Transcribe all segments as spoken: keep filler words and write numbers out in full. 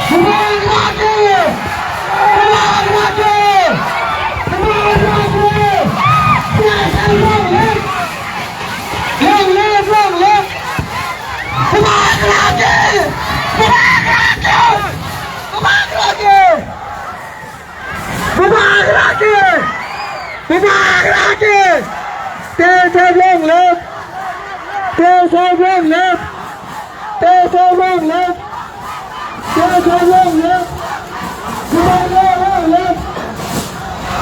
Bubagra khe! Bubagra khe! Bubagra khe! Bubagra khe! Long live! Long live! Long live! Bubagra khe! Bubagra khe! Bubagra khe! Bubagra khe! Bubagra khe! T S F long live! T S F long live! T S F long live! T S F long live! Bubagra long live!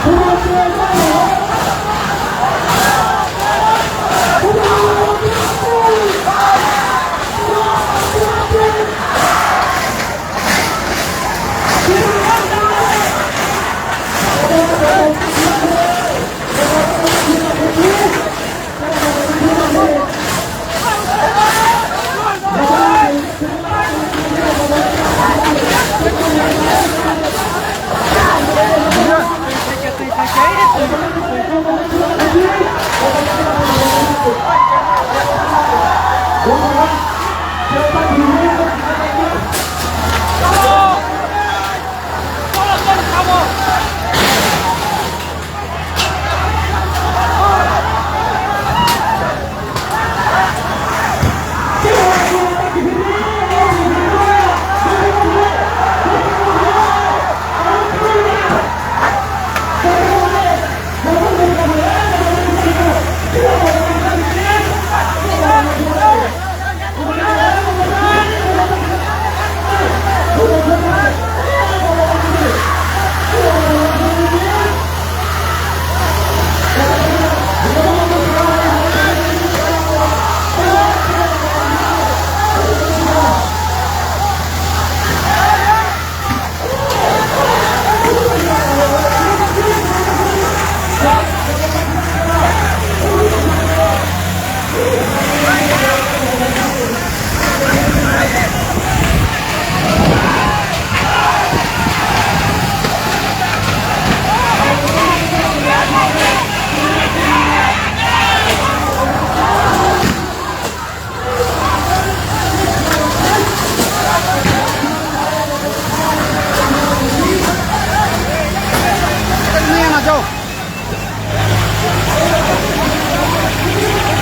Bubagra long live!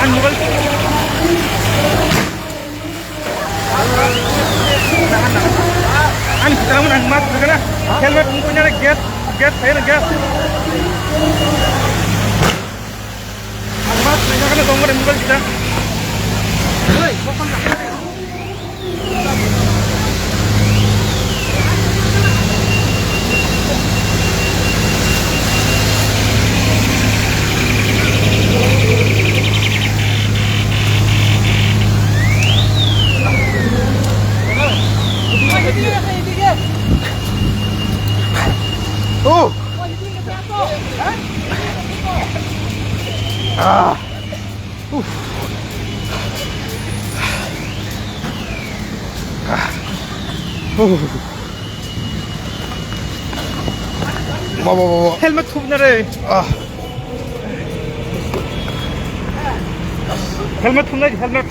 Ang mobile. Ani kita mana ang mas kana? Helmet mungkin ada gas, gas saya gas. Ang mas saya kana dong ada mobile kita. Hei, kok kan? Oh! Ah! Uff. Ah. Oh. Baba, baba. Helmet thupna re. Ah. Helmet thupna, helmet.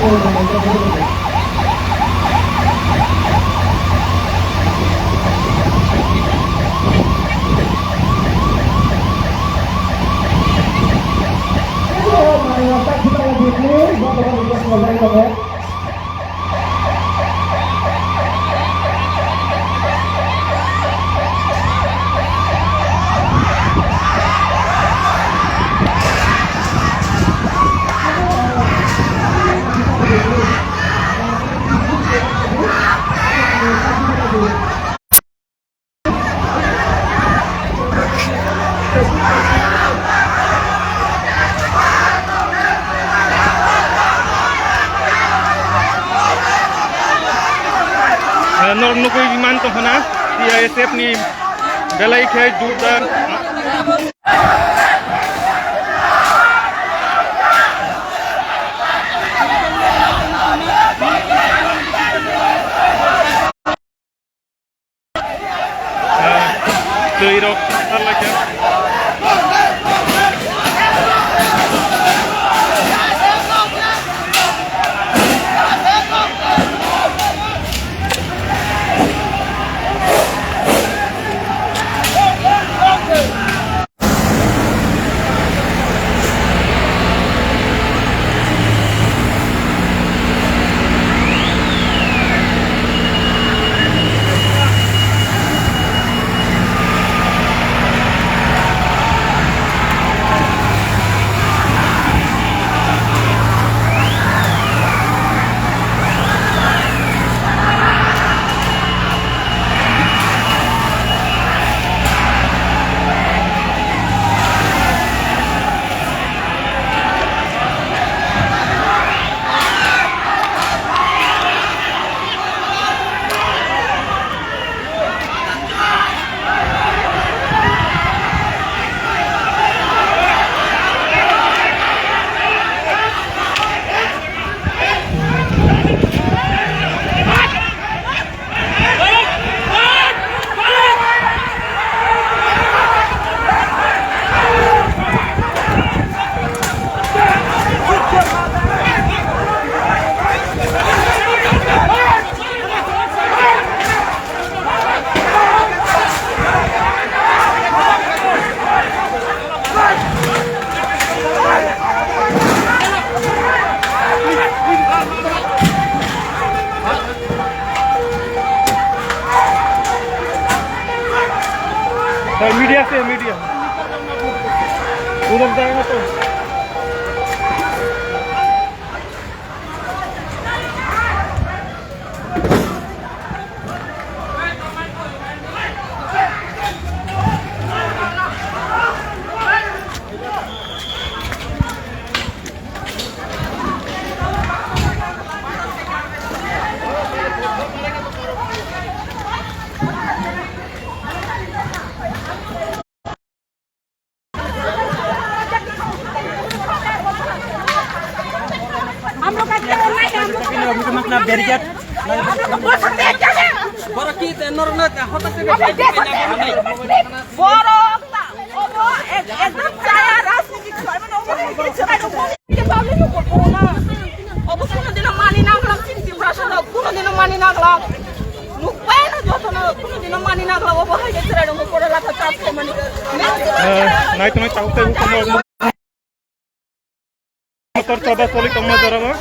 Eh, norok nugui man tongkha na, T I S F ni belai khe jordar. Twi rok salai khe. Media se, media. Udhar jayega to. Borok ki te norok na hotak se borok ta ekdam chaya rajniti khlai mano. Obo kunu dino mani nanglam chini Tiprasa rok, kunu dino mani nanglam. Nukbai no jotono kunu dino mani nanglam, obo hai khe chwrai rokno pore latha charge khaimani. Nai tongnai tabuk tei bukhuk no motor choba choli tongma jorabo.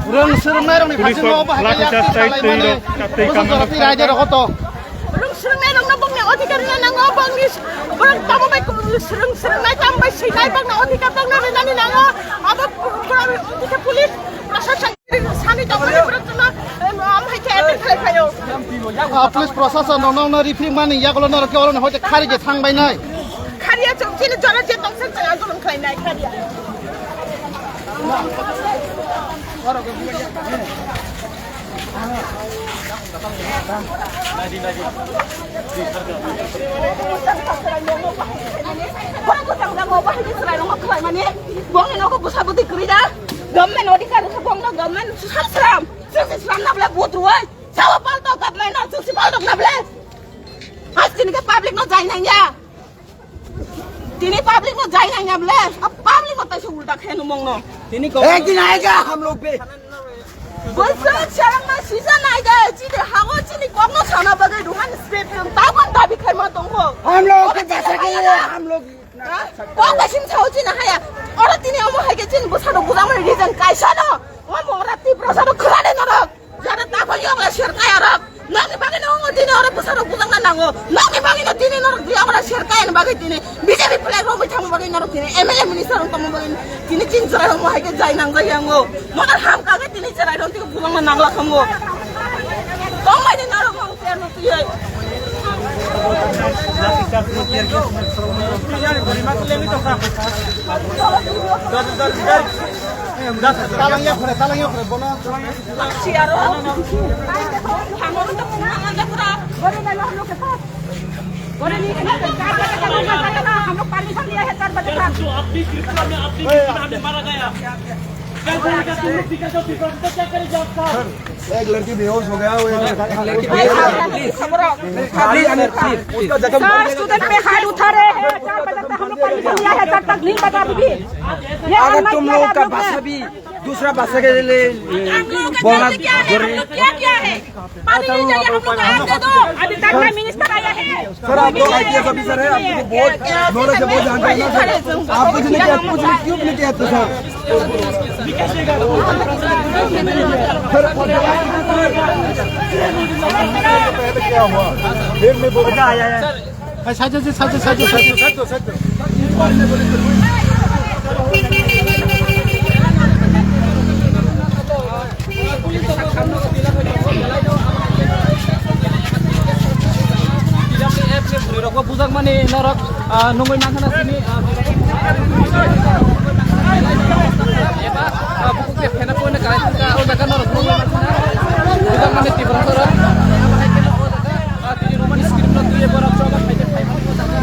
Rwng swrwngnairokni police phaisingno rok obo hai lathi khe charge chai twi rok chatwi kamano. Raida rok to. Rwng swrwngnairokno bongni adhikar rwna nango, bongni borok tamo bai swrwng swrwngnai tamo bai swinai bongni adhikar bongno rwnani nango. Abo borok police proshashan sani tongmani borok tongma, em, am hai khe attack khlai phaio. Ah, police proshashan rokno refri mani yagulo norok khe oro ni hoite khari je thang bai nai. Khariya chwng chini jora je tongsa chwng andolon khlai nai khariya. Borok bwsang jago bahai ni chwrai rokno khlai mani. Bongni nogo bwsa bwtwi kwrwi da. Government adhikar khe bongno government sal sram. Chwng se sram na bwle vote rwui. Sawa palto government no chwng se paltok na bwle. Hasteni khe public no jai nangya. Tini public no jai nangya bwle. A public no taisa ulta khe numong no. एक दिन आएगा हम लोग पे। Bwswk selengma sija nai de, chini hango chini kokno sana bagwi Rohan script chwng tabon dabi khaima tongo. हम लोग को जैसा कि ये हम लोग Ha? Kok bai sim sao chini haya. Oro tini omo hai khe chini bwsarok bujangmani reason kaisa no. Omo ora Tiprasa rok khwlai norok. Jara ta phai yong la ser kaya rok. Nokni bagwi no omo tini oro bwsarok bujangna nango. Nokni bagwi no tini norok di ora ser kaya ni bagwi tini B J P flag rok bai thangma bagwi norok tini M L A minister rok tongma bagwi tini chini chwrai omo hai khe jai nang jai yango. Motor ham kagwi tini chwrai rok tini bujangna nangla khamu. Tongmani norok no ter no tiyai. हम लोग परमिशन लिया है चार बजे तक। जो अपनी कृपा में अपनी कृपा में हमें मारा गया। क्या करेगा तुम लोग? क्या करेगा? एक लड़की बेहोश हो गया, वो एक लड़की प्लीज, प्लीज, प्लीज, प्लीज। उसका जख्म सर, स्टूडेंट पे हाथ उठा रहे हैं, चार बजे तक हम लोग परमिशन लिया है, सर, तक नहीं बता अभी। ये अगर तुम लोग का भाषा भी दूसरा भाषा के लिए, ए, बोलना जरूरी। क्या क्या है? पानी नहीं चाहिए, हम लोग को आग दे दो। अभी तक का मिनिस्टर आया है। सर, आप तो आईपीएस ऑफिसर हैं, आपको तो बहुत नॉलेज है, बहुत जानते हैं ना सर। आप कुछ नहीं किया, कुछ नहीं, क्यों नहीं किया तो सर? सर, पहले क्या हुआ? फिर मैं बोल- Bujak mani norok, ah, nungwi nangkhana sini, ah, eba, ah, bukuk te phena koina kai thangka, o jaga norok nungwi nangkhana. Bujak mani Tiprasa rok. Ah, tini Roman script no twiwi borok choba khaide phai mani o jaga.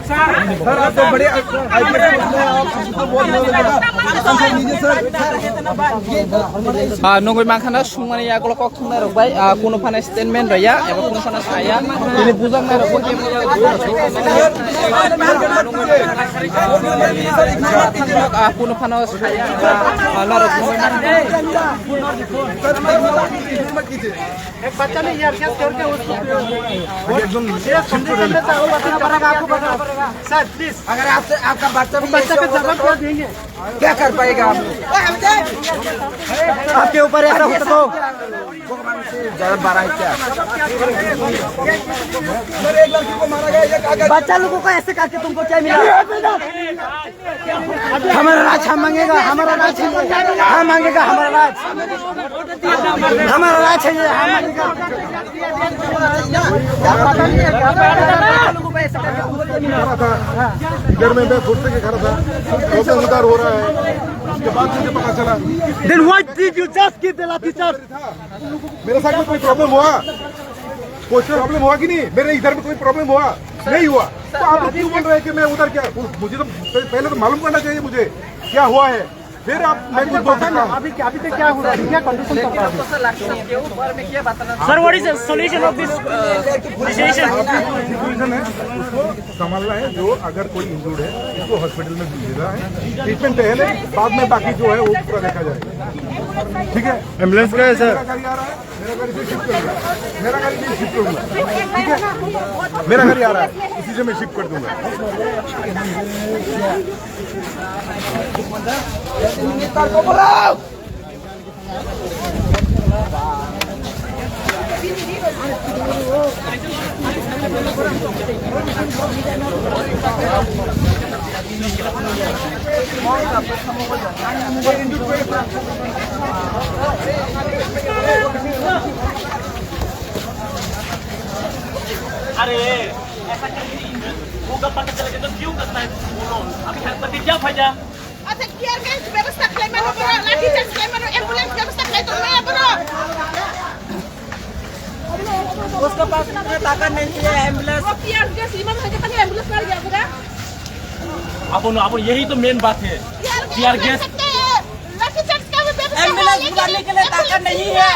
Sir, आप तो बड़े आईपीएस हैं, आप तो बहुत नॉलेज है। आंसर दीजिए sir. Ah, nungwi mankha sungmani yagulo kok thumnai rok bai, ah, kunu phano statement rwya, eba kunu phano saya, tini bujaknai rok bo kebo ya. Ah, kunu phano saya, ah, norok nungwi mankha. एक बच्चा ने ईआरसीएस करके उसको ये संदेश देता है, वो बताना पड़ेगा, आपको बताना पड़ेगा। Sir, please. अगर आपसे, आपका बच्चा भी बच्चा ऐसे का होगा जवाब तो क्या देंगे? क्या कर पाएगा आप? आपके ऊपर ऐसा होता तो? भगवान से ज्यादा बड़ा है क्या? बच्चा लोगों को ऐसे करके तुमको क्या मिला? हमारा राज हम मांगेगा, हमारा राज हम मांगेगा, हमारा राज। हमारा राज है ये, हम मांगेगा। खड़ा था। इधर में मैं फुर्ती के खड़ा था। वो भी उधार हो रहा है। उसके बाद मुझे पता चला। Then why did you just give the लाठी चार्ज? मेरे साथ में कोई प्रॉब्लम हुआ? कोई प्रॉब्लम हुआ कि नहीं? मेरे इधर में कोई प्रॉब्लम हुआ? नहीं हुआ। तो आप लोग क्यों बोल रहे हैं कि मैं उधर क्या? मुझे तो पहले तो मालूम करना चाहिए मुझे क्या हुआ है, फिर आप, मैं कुछ बोल सकता हूँ। अभी क्या, अभी तक क्या हो रहा है? क्या कंडीशन चल रहा है? Sir, what is the solution of this situation? Situation है, उसको संभालना है। जो अगर कोई इंजर्ड है, उसको हॉस्पिटल में भेजना है, ट्रीटमेंट पहले, बाद में बाकी जो है वो पूरा देखा जाएगा। ठीक है? एम्बुलेंस का है सर? मेरा गाड़ी आ रहा है, मेरा गाड़ी से शिफ्ट करूंगा, मेरा गाड़ी से शिफ्ट करूंगा, ठीक है? मेरा गाड़ी आ रहा है, इसी से मैं शिफ्ट कर दूंगा। अरे, ऐसा कैसे होगा, पता चलेगा तो क्यों करता है? बोलो, अभी हरकत क्या फायदा? Acha, tear gas bebostha khlai mano boro, lathi charge khlai mano, ambulance bebostha khlai tong mano boro. उसके पास इतना ताकत नहीं है, ambulance। वो tear gas इमान है कि तंग ambulance कर गया पूरा। Abono, abono, यही तो main बात है। Tear gas। Tear gas। Lathi charge का भी बंद कर। Ambulance बुलाने के लिए ताकत नहीं है,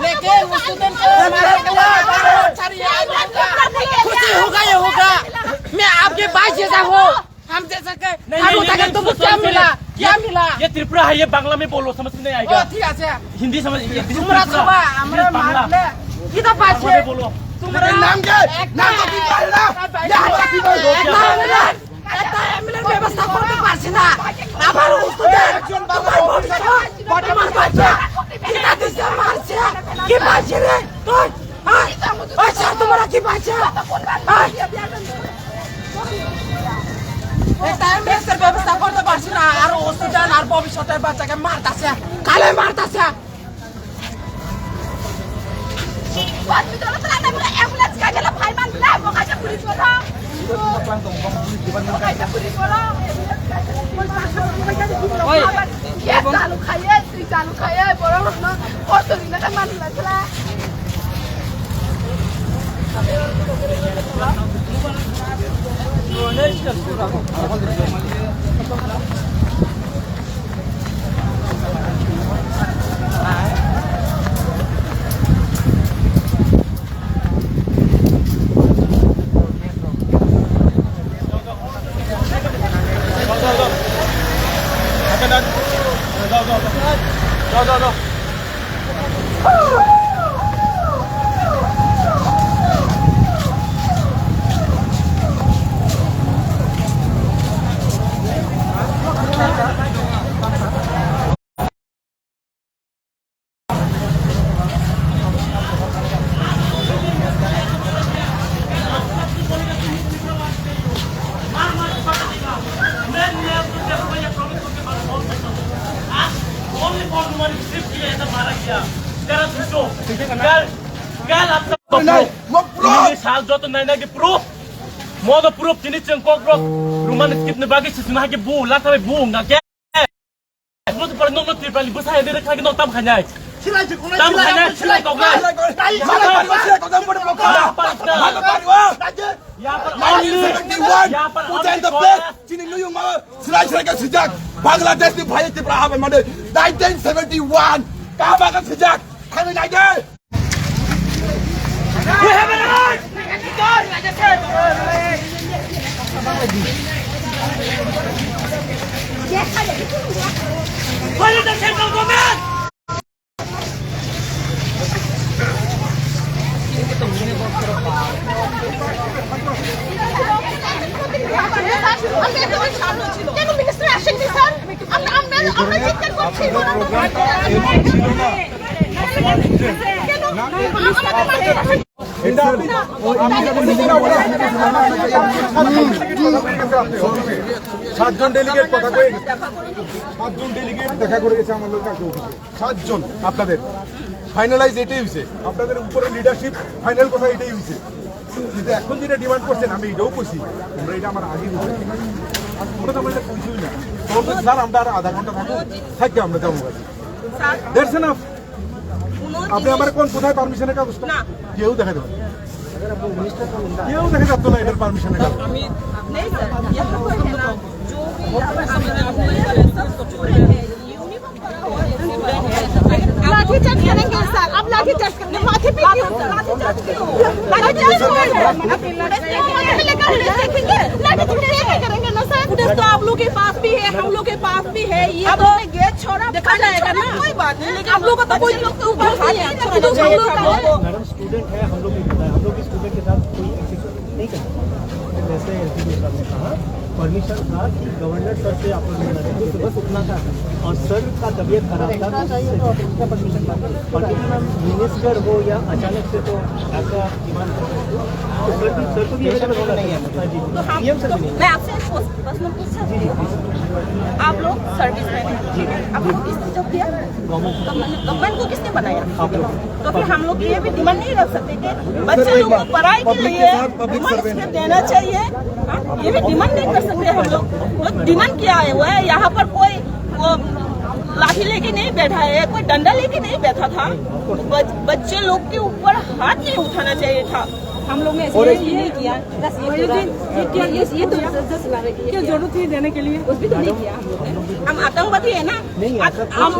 लेकिन उस दिन को हमारे लिए खुशी होगा, ये होगा। मैं आपके पास जैसा हूँ, हम जैसा के, नहीं, हम नहीं, होता नहीं, तुमको क्या मिला? क्या मिला? ये त्रिपुरा है, ये बांग्ला में बोलो, समझ में नहीं आएगा। ओ, ठीक है। हिंदी समझ, ये त्रिपुरा, ये बांग्ला। ये तो बात है। बोलो। तुम्हारा नाम क्या है? नाम तो त्रिपुरा है ना? ये हमारा त्रिपुरा है। একটা এমএলএর ব্যবস্থা করতে পারছি না। আমার উস্তাদের একজন বাবা বর্তমান বাচ্চা কিনা দিছে মারছে। কি মারছে রে? তুই? হ্যাঁ? ওই স্যার, তোমরা কি মারছে? হ্যাঁ? একটা এমএলএর ব্যবস্থা করতে পারছি না। আর উস্তাদ আর ভবিষ্যতের বাচ্চাকে মারতাছে। কালে মারতাছে। Hospital-o tla na bwla ambulance kai khe phai man na, bo kaisa police bono. Bo kaisa police bono. Oi, gas chalu khaiye, twi chalu khaiye, borok rokno kosto rina khe man bwla khe. Kal, kal, आप सब proof। Ini sal joto naina ki proof. Modo proof tini cheng kok rok. Roman script ni bagi sisna hake bu, lata bu, ngake. Mo tu parno no Tripali busa ya dere khagi no tam khanyai. Tam khanyai, silai kok nai. Yahan par only, yahan par only kok. Chini nuyung ma silai silai ka sijak. Bangladesh ni bhai Tripura habe mane nineteen seventy one. Kaha ba ka sijak. Khami nai de. কেন মিনিস্টার আসেননি স্যার? আমরা, আমরা, আমরা চিৎকার করছি। কেন? সাতজন ডেলিগেট কথা কয়ে গেছে। সাতজন ডেলিগেট দেখা করে গেছে আমার লোক কালকে অফিসে। সাতজন আপনাদের ফাইনালাইজ এটাই হয়েছে, আপনাদের উপরে লিডারশিপ ফাইনাল কথা এটাই হয়েছে। কিন্তু এখন যেটা ডিমান্ড করছেন আমি এটাও কইছি, তোমরা এটা আমার আগে বলতে, আমরা তো আমরা এটা কইছি না। তখন বলছে, "স্যার, আমরা আর আধা ঘন্টা থাকবো, থাকতে আমরা যাবো।" That's enough। আপনি আমার কোন কোথায় পারমিশনের কাগজটা? না। কেউ দেখা দেবে। কেউ দেখা যাচ্ছে না এটার পারমিশনের কাগজ। नहीं सर, ये तो कोई है ना, जो भी लाठी चार्ज करेंगे सर, अब लाठी चार्ज करेंगे, माथे पे क्यों? लाठी चार्ज क्यों? लाठी चार्ज क्यों? माथे पे लेकर पुलिस देखेंगे, लाठी चार्ज क्या करेंगे ना सर? पुलिस तो आप लोग के पास भी है, हम लोग के पास भी है, ये आप तो लोग ने गेट छोड़ा, देखा जाएगा ना। कोई बात नहीं, लेकिन आप लोग का तो कोई उठा नहीं, हम लोग का है। मैडम, स्टूडेंट है, हम लोग भी पता है, हम लोग भी स्टूडेंट के साथ कोई ऐसी नहीं कर सकते। जैसे एसडीपीओ साहब ने कहा, परमिशन था कि गवर्नर सर से आप लोग मिलना चाहते थे, बस उतना था। और सर का तबीयत खराब था, तो सर का परमिशन था। और क्योंकि मैम मिनिस्टर हो या अचानक से, तो आपका डिमांड कर सकते हो। तो सर भी, सर को भी अवेलेबल होना चाहिए। हाँ जी। तो हम, सीएम सर तो भी नहीं। मैं आपसे एक पर्सनल पूछ सकती हूँ? आप लोग सर्विस में हैं, ठीक है? आपको किसने जॉब दिया? गवर्नमेंट। गवर्नमेंट को किसने बनाया? आप लोग। तो फिर हम लोग ये भी डिमांड नहीं रख सकते कि बच्चे लोग को पढ़ाई के लिए गवर्नमेंट स्कूल देना चाहिए? हाँ? ये भी डिमांड नहीं कर सकते हम लोग। तो डिमांड क्या है? वो है, यहाँ पर कोई वो लाठी लेके नहीं बैठा है, कोई डंडा लेके नहीं बैठा था। बच-, बच्चे लोग के ऊपर हाथ नहीं उठाना चाहिए था। हम लोग ने ऐसे और ये एक नहीं किया, बस ये पूरा, ये, ये, ये तो जबरदस्त ला रही है। क्या जरूरत थी देने के लिए? कुछ भी तो नहीं किया हम लोग ने। हम आतंकवादी है ना? नहीं, हम, हम,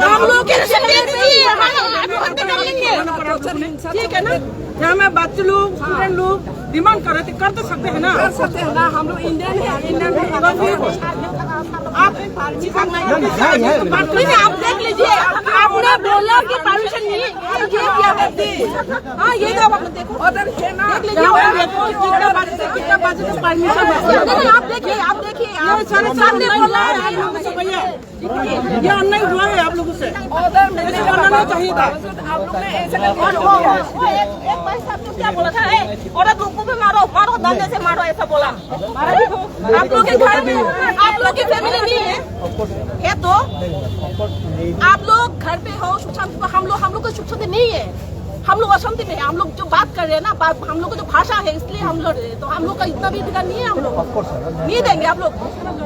हम लोग के लिए हम आत्महत्या कर लेंगे। ठीक है ना? यहाँ में बच्चे लोग, स्टूडेंट लोग डिमांड कर रहे थे, कर तो सकते हैं ना? कर सकते हैं ना, हम लोग इंडियन है, इंडियन है। तो फिर आप, आप देख लीजिए, आपने बोला कि परमिशन नहीं, आप ये क्या करते? हाँ, ये तो आप देखो। उधर है ना, देख लीजिए, यहाँ पे देखो, कितना बजे से कितना बजे तक परमिशन है। नहीं, नहीं, आप देखिए, आप देखिए, आप सामने बोला है, आप लोगों से भैया। ये अन्याय हुआ है आप लोगों से। ऑर्डर मिलने ऐसे के करना बाद नहीं चाहिए था। आप लोग ने ऐसे करके वो, वो, वो एक, एक भाई साहब ने क्या बोला था, "ए, औरत लोग को भी मारो, मारो, डंडे से मारो," ऐसा बोला। आप लोग के घर में, आप लोग की फैमिली नहीं है, है तो आप लोग घर पे हो, सुख शांति, तो हम लोग, हम लोग को सुख शांति नहीं है। हम लोग अशांति में है, हम लोग जो बात कर रहे हैं ना, बात, हम लोग का जो भाषा है, इसलिए हम लड़ रहे हैं। तो हम लोग का इतना भी अधिकार नहीं है, हम लोग नहीं देंगे आप लोग।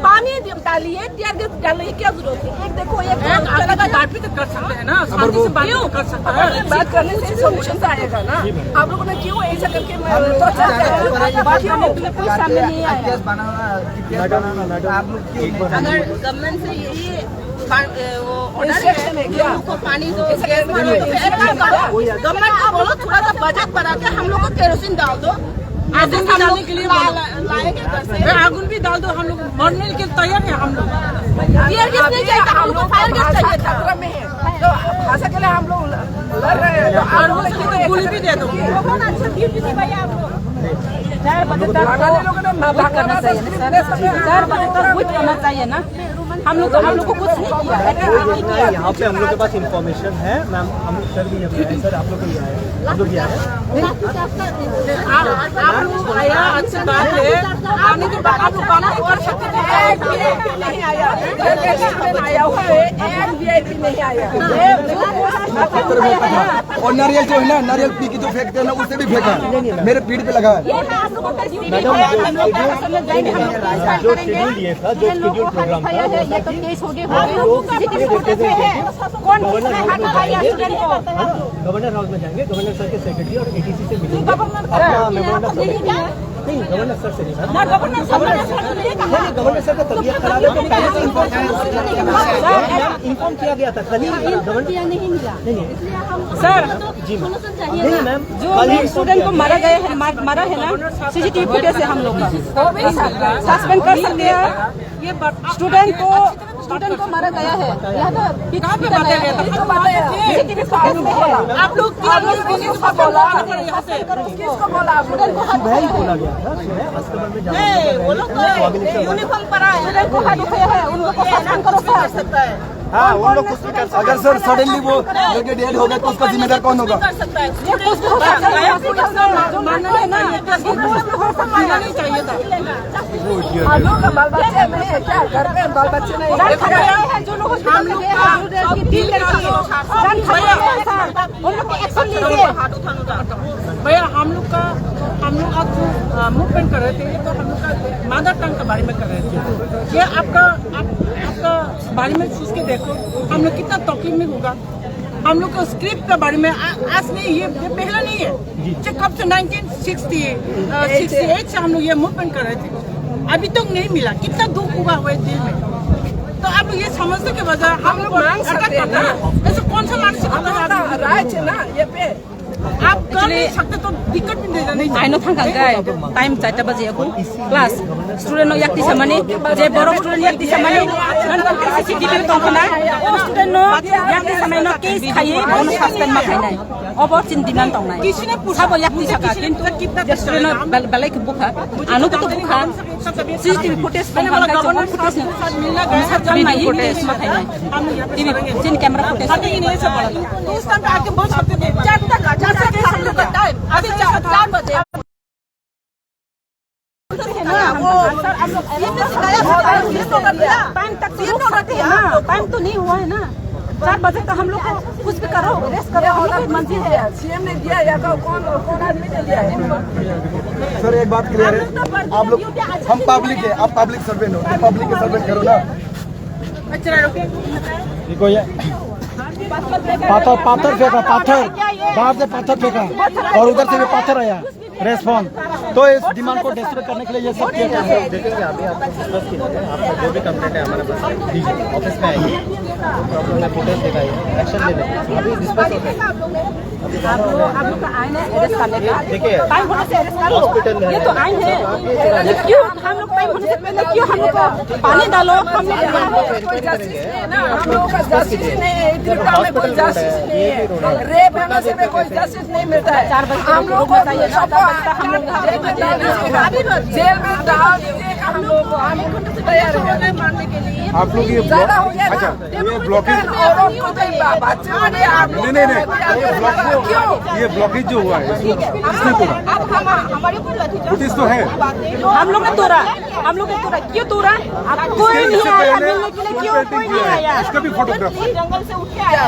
पानी दि-, डालिए, टीयर गैस डालने की क्या जरूरत है? एक देखो, एक चला गया। बात भी तो कर सकते हैं ना, शांति से बात तो कर सकते हैं। बात करने से सॉल्यूशन तो आएगा ना। आप लोगों ने क्यों ऐसा करके बात करने के लिए कोई सामने नहीं आया? मैडम, मैडम, आप लोग क्यों नहीं? अगर गवर्नमेंट से यही पा-, ए, वो ऑर्डर है, इंस्ट्रक्शन है क्या? लोगों को पानी दो, गैस दो, तो फिर ऐसा करो। गवर्नमेंट को बोलो, थोड़ा सा बजट बढ़ा के हम लोग को केरोसिन डाल दो। आगुन भी डालने के लिए ला-, बोलो। ला-, लाएंगे घर से। अरे, आगुन भी डाल दो, हम लोग मरने के तैयार है हम लोग। टीयर गैस नहीं चाहिए था, हम लोग को फायर गैस चाहिए था। खतरा में है। तो भाषा के लिए हम लोग लड़ रहे हैं, तो आप और लोग वो सबको गोली भी दे दो। बहुत अच्छा गिफ्ट दी भैया आप लोग। चार बजे तक तो वुट करना चाहिए ना सर, चार बजे तक वुट करना चाहिए ना। हम लोग तो, हम लोग को कुछ नहीं किया, एटलीस्ट नहीं किया। यहाँ पे हम लोग के पास इंफॉर्मेशन है मैम, हम लोग सर भी यहाँ पे आए, सर आप लोग भी आए, हम लोग भी आए। आप, आप लोग आया, अच्छी बात है। आने के बाद आप लोग बात कर सकते थे। नहीं आया, आया हुआ है, एक वीआईपी नहीं आया। और नारियल जो है ना, नारियल पी के जो फेंकते हैं ना, उसे भी फेंका, मेरे पीठ पे लगा। मैडम, जो शेड्यूल, जो शेड्यूल ये था, जो शेड्यूल प्रोग्राम था, ये तो केस हो गया, आप लोग सीसीटीवी फुटेज है, कौन किसने हाथ लगाया स्टूडेंट को? है ना, गवर्नर हाउस में जाएंगे, गवर्नर सर के सेक्रेटरी और एडीसी से मिलेंगे, अपना मेमोरेंडम सबमिट करेंगे। नहीं, गवर्नर सर से नहीं, मैम। ना, गवर्नर सर, गवर्नर सर से नहीं कहा। नहीं, नहीं, गवर्नर सर का तबीयत खराब है, तो पहले से इन्फॉर्म किया गया था। इन्फॉर्म किया गया था, कल ही गवर्नर किया नहीं मिला। नहीं, नहीं। सर, जी मैम। नहीं, मैम, जो कल ही इन्फॉर्म स्टूडेंट किया को गया। मारा गया है, मार-, मारा है ना, सीसीटीवी फुटेज है हम लोग का। सस्पेंड कर सकते हैं। ये बात स्टूडेंट को, स्टूडेंट को मारा गया है। यहाँ पे कहाँ पे मारा गया था? किसको मारा गया? सीसीटीवी फुटेज में है। आप लोग, आप लोग किसको बोला? यहाँ से किसको बोला? स्टूडेंट को हाथ उठाया है। सुबह ही बोला गया था, सुबह अस्तबल में जाने के लिए वो लोग तो यूनिफॉर्म पहना है। स्टूडेंट को हाथ उठाया है, उन लोग को सस्पेंड करो सर। हाँ, उन लोग कुछ भी कर सकते हैं। अगर सर सडनली वो लेके डेड हो गए तो उसका जिम्मेदार कौन होगा? कर सकता है। ये कुछ भी हो सकता है। जो मानना है ना, ये कुछ भी हो सकता है। नहीं चाहिए था। हम लोग का बाल बच्चे नहीं है क्या? घर पे बाल बच्चे नहीं है? घर खड़ा है, जो लोग हॉस्पिटल में गए हैं, जो लड़की, तीन लड़की है, जान खड़ा है, सर। उन लोग पे एक्शन लीजिए। भैया, हम लोग का, हम लोग आज जो, अ, मूवमेंट कर रहे थे, ये तो हम लोग का मदर टंग के बारे में कर रहे थे। ये आपका, आप, आपका बारे में सोच के देखो, हम लोग कितना तकलीफ में होगा। हम लोग का स्क्रिप्ट के बारे में आ-, आज नहीं, ये, ये पहला नहीं है। ये कब से नाइनटीन सिक्सटी, अ, सिक्सटी एट से हम लोग ये मूवमेंट कर रहे थे, अभी तक नहीं मिला। कितना दुख हुआ हुआ है दिल में। तो आप ये समझते के बजाय हम लोग मांग सकते हैं ना। ऐसे कौन सा मानसिकता है? राइट है ना, ये पे आप कर नहीं सकते तो दिक्कत भी नहीं, नहीं। Aino thangkang kai, time charta baji aku, plus student no yakti samani, je borok student yakti samani, non tongkha C C T V tongkhana, o student no yakti samani no case khaiwi bono suspend ma khainai, obo chini demand tongnai. Sabo yakti saka, kintu je student no bel-, belai khe bukha, ano khe to bukha. C C T V footage tong kha, khe chwng footage no, video footage ma khainai. T V, chini camera footage. तो उस टाइम पे आके बोल सकते थे, चार तक, चार से छह हम लोग का टाइम, अभी चार, चार बजे। टाइम तक तो रुक सकते हैं ना, टाइम तो नहीं हुआ है ना। चार बजे तो हम लोग को कुछ भी करो, रेस्ट करो, हम लोग की मंजिल है। सीएम ने दिया या तो कौन, कौन आदमी ने दिया है? सर, एक बात क्लियर है, आप लोग, हम पब्लिक है, आप पब्लिक सर्वेंट हो, तो पब्लिक के सर्वेंट करो ना। देखो ये पत्थर, पत्थर फेंका, पत्थर, बाहर से पत्थर फेंका और उधर से भी पत्थर आया। रेस्पॉन्स। तो इस डिमांड को डिस्ट्रॉय करने के लिए ये सब किया गया है। देखेंगे, अभी आपको डिस्कस किया जाए, आपका जो भी कंप्लेंट है हमारे पास है, ऑफिस में आएंगे, प्रॉब्लम है, फुटेज दिखाइए, एक्शन ले लेंगे। अभी डिस्कस हो रहा है। आप लोग, आप लोग का आइन है अरेस्ट करने का। देखिए, टाइम होने से अरेस्ट करो। हॉस्पिटल है। ये तो आइन है। आप ये चला ये क्यों हम लोग टाइम होने से पहले क्यों हम लोग को पानी डालो, हम लोग यहाँ है। कोई जस्टिस नहीं है ना, हम लोग का जस्टिस नहीं है, त्रिपुरा में कोई जस्टिस नहीं है। रेप होने से कोई जस्टिस नहीं मिलता है। चार बजे हम लोग को सबको जेल में डाल दीजिएगा हम लोग को, हम तैयार हैं। आप लोग ये ज्यादा हो गया ना। अच्छा, ये ब्लॉकेज। औरत को तो बच्चा भी आप लोग नहीं, नहीं, नहीं, ये ब्लॉक क्यों? ये ब्लॉकेज जो हुआ है, इसको किसने तोड़ा? आप हम, हमारे ऊपर लाठी चार्ज पुलिस तो है। हम लोग ने तोड़ा, हम लोग ने तोड़ा। क्यों तोड़ा? आप कोई नहीं आया मिलने के लिए, क्यों कोई नहीं आया? इसका भी फोटोग्राफ। जंगल से उठ के आया।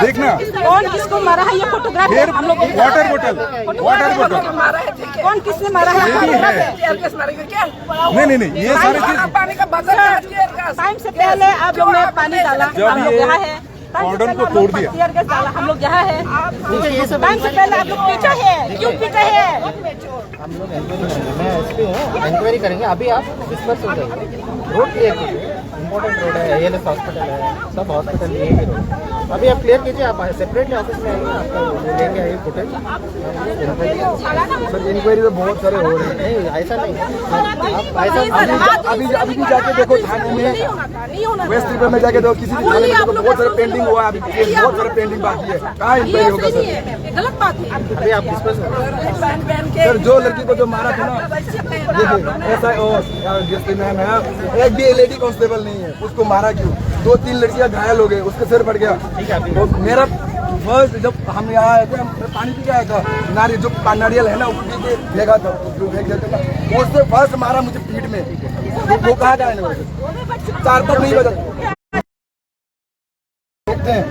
देखना। कौन किसको मारा है, ये फोटोग्राफ फिर हम लोग वाटर बॉटल, वाटर बॉटल। कौन किसने मारा है? ये भी है। नहीं, नहीं, नहीं, ये सारी चीज। टाइम से पहले आप लोग ने पानी डाला, हम लोग यहाँ है। कॉर्डन को तोड़ दिया। टीयर गैस डाला, हम लोग यहाँ है। टाइम से पहले आप लोग पीछे है, क्यों पीछे है? हम लोग इंक्वायरी करेंगे, मैं एसपी हूँ, इंक्वायरी करेंगे। अभी आप डिस्पर्स हो जाइए, रोड क्लियर कीजिए। इंपॉर्टेंट रोड है, एएलएस हॉस्पिटल है, सब हॉस्पिटल, ये भी रोड। अभी आप क्लियर कीजिए, आप सेपरेटली ऑफिस में आइए, आपको लेंगे ये फुटेज। सर, इंक्वायरी तो बहुत सारे हो रहे हैं। नहीं, ऐसा नहीं। आप ऐसा अभी, अभी, अभी भी जाके देखो थाने में, वेस्ट त्रिपुरा में जाके देखो, किसी भी थाने में देखो, बहुत सारे पेंडिंग हुआ है, अभी बहुत सारे पेंडिंग बाकी है। कहाँ इंक्वायरी होगा सर? गलत बात है। अभी आप डिस्कस। सर, जो लड़की को जो मारा था ना, देखिए, एसआई और डीएसपी मैम है, एक भी लेडी कांस्टेबल नहीं है, उसको मारा क्यों? दो तीन लड़कियां घायल हो गई, उसके सिर फट गया। ठीक है, अभी तो मेरा फर्स्ट, जब हम यहाँ आए थे, हम पानी पी के आया था, नारियल, जो पा-, नारियल है ना, वो पी के फेंका था, जो फेंक देते ना, उससे फर्स्ट मारा मुझे पीठ में। वो, वो कहाँ का है ना? चार तक नहीं बजा। देखते हैं।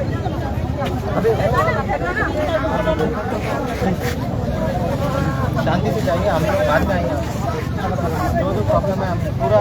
शांति से जाइए, हम लोग बाद में आएंगे। जो जो प्रॉब्लम है, हम पूरा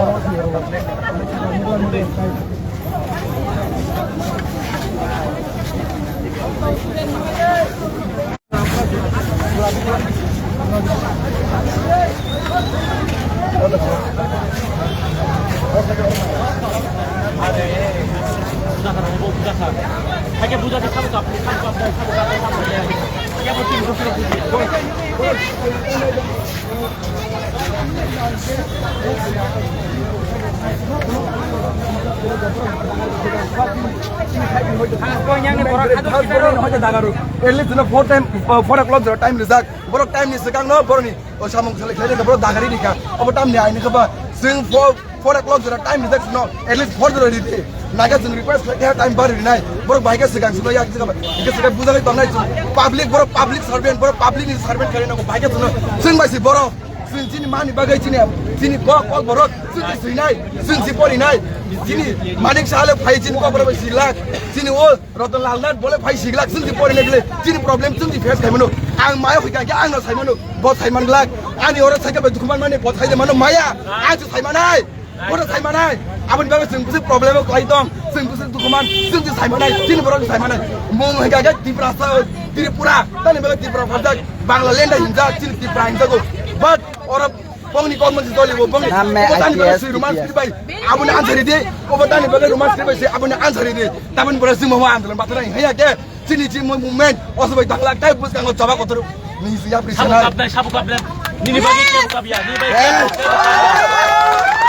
At least four time, uh, four o'clock time rijak. Borok time ni swkang no borok ni o samung selek khlai khe borok dagari ni kha. Obo tam ni aini khe ba chwng four, four o'clock jora time rijak no, at least four jora ridi. Naga chwng request khlai khe time bar rinai. Borok bai khe swkang swkang yak swkang bai khe swkang buja lai tongnai chwng. Public borok public servant, borok public ni servant khlai no bai khe chwng no. Chwng bai si borok. Chwng chini mani bagwi chini, chini kok, kok borok chwng si swinai, chwng si porinai. Chini manik sale phai chini kok borok bai si lak. Chini o Ratan Lal Nath bole phai siglak, chwng di pori legle, chini problem chwng di face khai mano. Ang maya hoi kha khe ang no sai mano, bo sai man glak. Ani oro sai khe bai dukhu man mani bo sai de mano maya. Ang se sai manai. Bo sai manai. Aboni bagwi chwng bwswk problem o kwlai tong. Chwng bwswk dukhu man, chwng di sai manai. Chini borok sai manai. Mung hoi kha khe Tripura sa, Tripura. Tani bagwi Tripura pharjak. Bangla lenda hinjak, chini Tripura hinjago. But oro Bongni kok masi doli bo, bongni. Namme obo tani bagwi I P S, swi roman I P S. Script bai. Aboni answer di. Obo tani bagwi roman script bai se aboni answer di. Taboni pore simo mo andolon bathara haya ke. Chini chini mo movement. Oso bai dakla kai bus kango chaba kotor. Ni si apri Sabu sana. Kapnai, sabu kapnai. Nini bagwi ke kapya, nini bagwi ke kapya.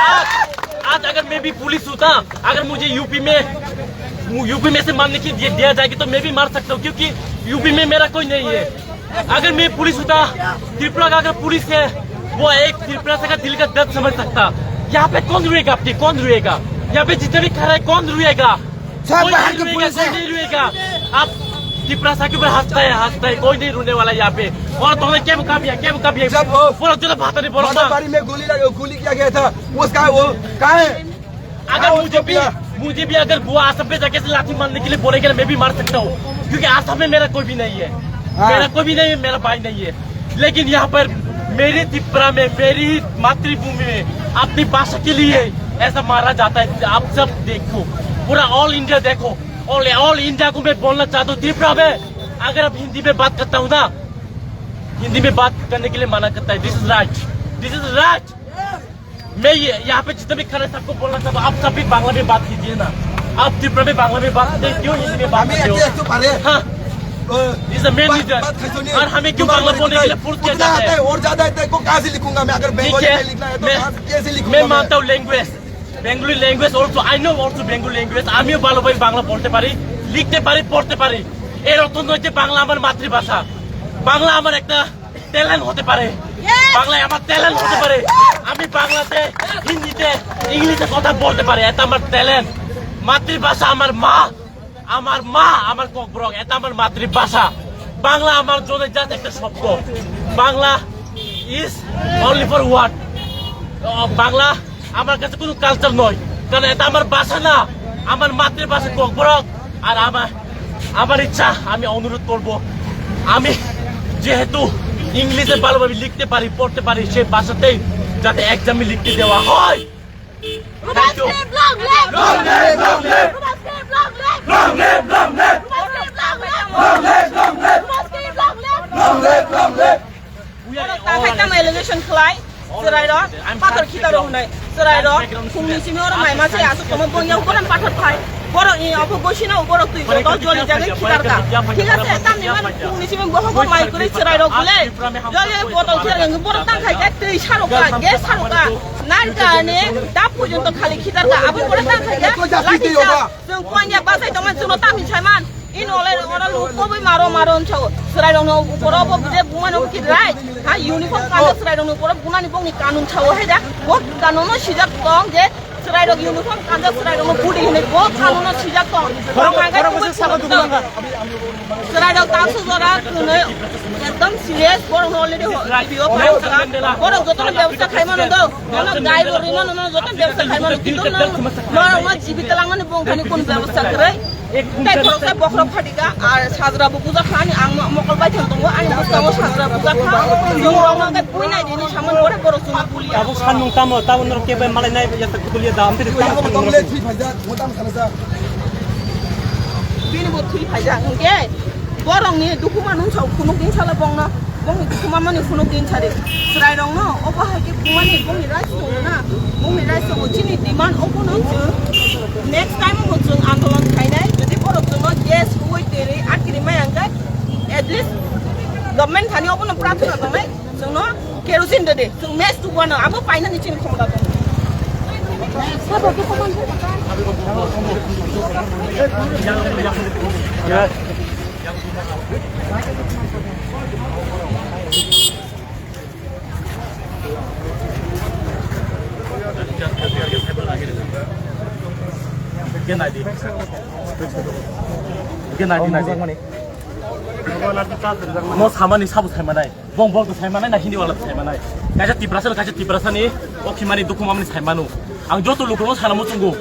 आज, आज अगर मैं भी पुलिस होता, अगर मुझे यूपी में, यूपी में से मारने के लिए दिया जाए तो मैं भी मार सकता हूँ, क्योंकि यूपी में मेरा कोई नहीं है। अगर मैं पुलिस होता, त्रिपुरा का अगर पुलिस है, वो एक त्रिपुरा से का दिल का दर्द समझ सकता। यहाँ पे कौन रोएगा आपके, कौन रोएगा? यहाँ पे जितने भी खड़ा है, कौन रोएगा? सब कोई बाहर नहीं के रोएगा, पुलिस कोई है। नहीं रोएगा। आप तिपरासा के ऊपर हंसता है, हंसता है, कोई नहीं रोने वाला यहाँ पे। और तुमने क्या काम किया, क्या काम किया? जब वो पूरा जुना भाता नहीं बोला माता था। बारी में गोली लगे, गोली किया गया था, उसका वो कहाँ है? अगर हाँ, मुझे उसको भी, किया। मुझे भी अगर वो आसाम पे जाके से लाठी मारने के लिए बोलेगा ना, मैं भी मार सकता हूँ, क्योंकि आसाम में मेरा कोई भी नहीं है। हाँ। मेरा कोई भी नहीं है, मेरा भाई नहीं है। लेकिन यहाँ पर मेरी तिपरा में, मेरी मातृभूमि में अपनी भाषा के लिए ऐसा मारा जाता है। आप सब देखो, पूरा ऑल इंडिया देखो, ऑल, ऑल इंडिया को मैं बोलना चाहता हूँ, तिपरा में अगर आप हिंदी में बात करता हूँ ना, हिंदी में बात करने के लिए मना करता है। This is right, this is right। मैं ये, यहाँ पे जितने भी खड़े सबको बोलना चाहता हूँ, आप सब भी बांग्ला में बात कीजिए ना। आप त्रिपुरा में बांग्ला में बात करते हैं, क्यों हिंदी में बात আমি करते हो? একে একটু পারে। हाँ। ও, This is the main Baat, reason। বাত খাইছো নি? और हमें क्यों तुम्हारे बांग्ला बोलने के लिए फोर्स किया जाता है? ওর ज़्यादा है, तेरे को कहाँ से लिखूंगा मैं? अगर ठीक बंगाली है, में लिखना है तो मैं, कहाँ से, कैसे लिखूंगा मैं मैं? मानता हूँ लैंग्वेज, बेঙ্গলি language, also I know also Bengali language. আমিও ভালোভাবে বাংলা বলতে পারি, লিখতে পারি, পড়তে পারি। এর অর্থ নয় যে বাংলা আমার মাতৃভাষা। বাংলা আমার একটা ট্যালেন্ট হতে পারে, বাংলায় আমার ট্যালেন্ট হতে পারে। আমি বাংলাতে, হিন্দিতে, ইংলিশে কথা বলতে পারে, এটা আমার ট্যালেন্ট। মাতৃভাষা আমার মা, আমার মা, আমার ককবরক, এটা আমার মাতৃভাষা। বাংলা আমার জন্য জাস্ট একটা শব্দ। Bangla is only for word. Bangla আমার কাছে কোনো কালচার নয়, কারণ এটা আমার ভাষা না, আমার মাতৃভাষা ককবরক। আর আমার, আমার ইচ্ছা, আমি অনুরোধ করব, আমি যেহেতু ইংলিশে ভালোভাবে লিখতে পারি, পড়তে পারি, সেই ভাষাতেই যাতে এক্সামে লিখতে দেওয়া হয়। Thank you। Long live, long live, long live. Long live, long live. Long live, long live. Long live, long live. Long live, long live. Long live, long live. Borok ta khai tamo allegation khlai, chwrai rok, pathor khita rok hwnwi, chwrai rok, phungni simi oro mai ma se aswk tongma bongya borok pathor khai, borok ni obo bosi no borok twi botol joli jagwi khitar ka, thik ase, tamni man phungni simi bohogo mai kwrwi chwrai rok bole, joli botol khitar ka, borok ta khai khe twi sarok ka, gas sarok ka, narka ni dap porjonto khali khitar ka, abo borok ta khai khe lathi cha, chwng koinyak bachai tongmani chwngno tamni saiman. Ino le oro luk koboi maro maro hwnsa o. Chwrai rokno uporo bo je buma no ki rai. Ha uniform kanjak chwrai rokno uporo bunani bongni kanun sao hai da. Bo kanun no sijak tong je chwrai rok uniform kanjak chwrai rokno budi hinwi bo kanun no sijak tong. Borok, borok bwswk sabo dukhu nangkha. Chwrai rok taksa jora kwnwi ekdom serious borok no already ho. Borok jotono bebostha khai mano do. Bono gai bo rwi mano no jotono bebostha khai mano kintu no. Norok no jibit langmani bongthani kun bebostha kwrwi. Tei khoroksa bokhorok phatika, ar sajra bo bujak kha, ani ang mo-, mokol bai thang tongo, ani bwskango sajra bujak kha. Chwng rok no khe pui nai di hinwi samani pore borok chwngno bulia. Tabuk sanmung tamo, tamo norok kebo malai nai ya tak bulia da, amtwi tamo sanmung norok. Bini bo thwi phaijak hwnkhe borokni dukhu manung sao phunuk din sala bongno. Bongni dukhu mamani phunuk din sari. Chwrairokno obo hai khe bumani bongni rights tongo na, bongni rights tongo, chini demand obono chwng next time bo chwng andolon khainai, jodi borok chwngno gas rwui twi rwi atkiri maya hwnkhe at least government thani obono prathana tongnai, chwngno kerosene rwdi, chwng match tubwano abo painani chini khomota tongo. Mo samani sabo saimanai. Bong bong to saimanai na hindi wala to saimanai. Kaisa Tiprasa, kaisa Tiprasa ni okhimani dukhumamani saimanu. Ang joto lukurokno sana muchungo.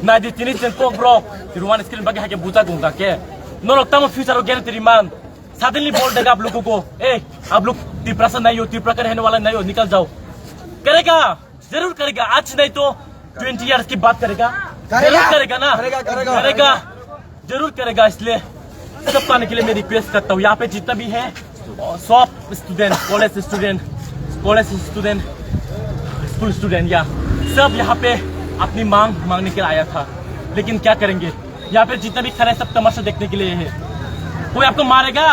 Naidi tini chwng kok brok. Roman screen bagi hake buja gungda ke. Norok tamo future o guarantee man. Suddenly bol dega aap log ko. Eh, aap log Tiprasa nahi ho, Tipra ka rehne wala nahi ho, nikal jao. Karega, zarur karega. Aaj nahi to twenty years ke baad karega. Zarur karega na. Karega, karega. Karega. जरूर करेगा, इसलिए सब आने के लिए मैं रिक्वेस्ट करता हूँ। यहाँ पे जितना भी है, सब student, college student, college student, school student, या सब यहाँ पे अपनी मांग मांगने के लिए आया था। लेकिन क्या करेंगे, यहाँ पे जितना भी खड़ा है, सब तमाशा देखने के लिए है। कोई आपको मारेगा,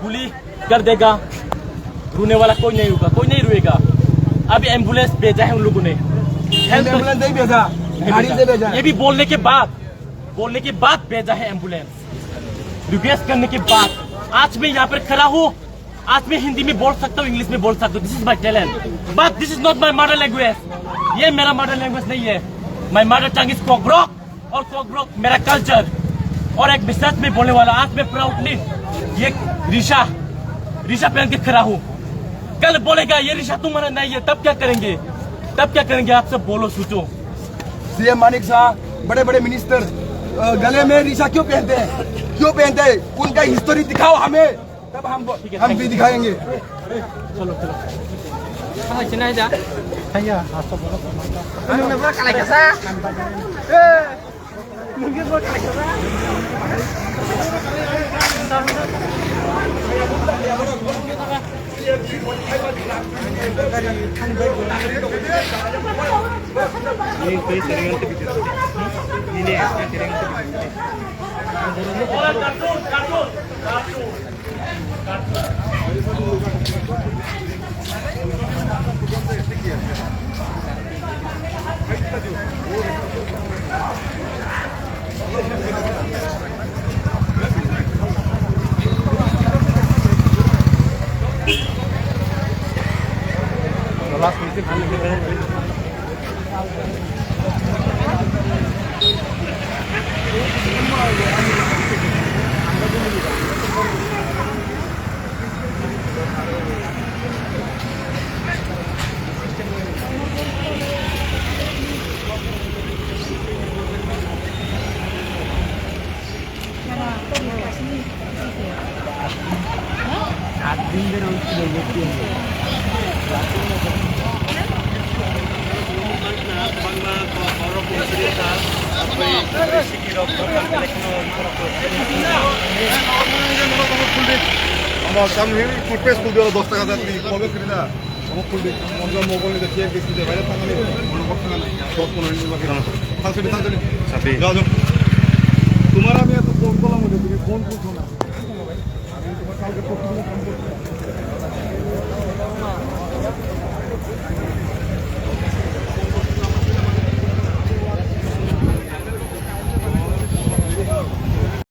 गोली कर देगा, रोने वाला कोई नहीं होगा, कोई नहीं रोएगा। अभी एम्बुलेंस भेजा है उन लोगों ने। हेल्प एम्बुलेंस नहीं भेजा, नहीं गाड़ी से भेजा। ये भी बोलने के बाद, बोलने के बाद भेजा है एम्बुलेंस। रिक्वेस्ट करने के बाद आज मैं यहाँ पर खड़ा हूँ। आज मैं हिंदी में बोल सकता हूँ, इंग्लिश में बोल सकता हूँ, this is my talent, but this is not my mother language। ये मेरा मदर लैंग्वेज नहीं है। My mother tongue is कोकब्रोक। और कोकब्रोक मेरा कल्चर। और एक विश्वास में बोलने वाला, आज मैं प्राउडली ये रिशा, रिशा पहन के खड़ा हूँ। कल बोलेगा ये रिशा तुम्हारा नहीं है, तब क्या करेंगे? तब क्या करेंगे? आप सब बोलो, सोचो। सीएम मानिक शाह, बड़े बड़े मिनिस्टर, अ, गले में रिशा क्यों पहनते हैं? क्यों पहनते हैं? उनका हिस्ट्री दिखाओ हमें, तब हम, ठीक है, हम thank भी you। दिखाएंगे। चलो, चलो। हाँ, चिन्ह है जा। भैया, आप सब बोलो। Ama kami ini toothpaste খুলতে হলো দশ টাকা দাম দিয়ে, কবে কিনা? Omo khuldi, monga mobile ni khe khe khe baire thangani, mono kok thangani, dos pono minute bagwi. Thang sini, thang sini. Sapi. Jao, jao. Tumhara main to phone kola mujhe, tumi phone khulcho na. Ami tumhara kalke phone khulcho na.